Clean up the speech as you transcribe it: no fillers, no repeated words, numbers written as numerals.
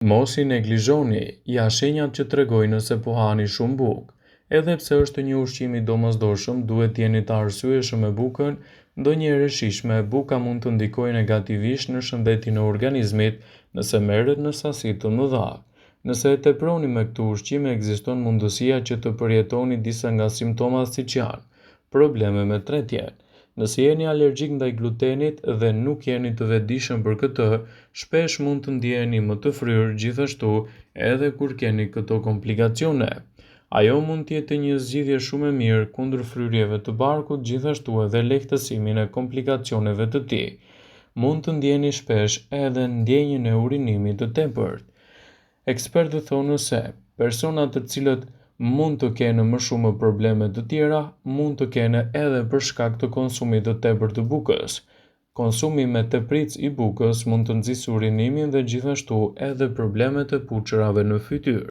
Mos i neglizhoni, ja shenjat që tregojnë nëse po hani shumë bukë. Edhe pse është një ushqim i domosdoshëm, duhet të jeni të arsyeshëm me bukën, ndonjëherë e shijshme, buka mund të ndikojë negativisht në shëndetin e organizmit nëse merret në sasi të mëdha. Nëse e teproni me këtë ushqim, ekziston mundësia që të përjetoni disa nga simptomat siç janë: probleme me tretjen. Nëse jeni alergjik ndaj glutenit dhe nuk jeni të vetëdijshëm për këtë, shpesh mund të ndiheni më të fryrë gjithashtu edhe kur keni këto komplikacione. Ajo mund të jetë një zgjidhje shumë e mirë kundër fryrjeve të barkut gjithashtu edhe lehtësimin e komplikacioneve të tij. Mund të ndjeni shpesh edhe ndjenjën e urinimit të tepërt. Ekspertët thonë se personat të cilët mund të kenë më shumë probleme të tjera, mund të kenë edhe për shkak të konsumit të tepërt të bukës. Konsumi me tepricë i bukës mund të nxisë urinimin dhe gjithashtu edhe problemet e puçrave në fytyrë.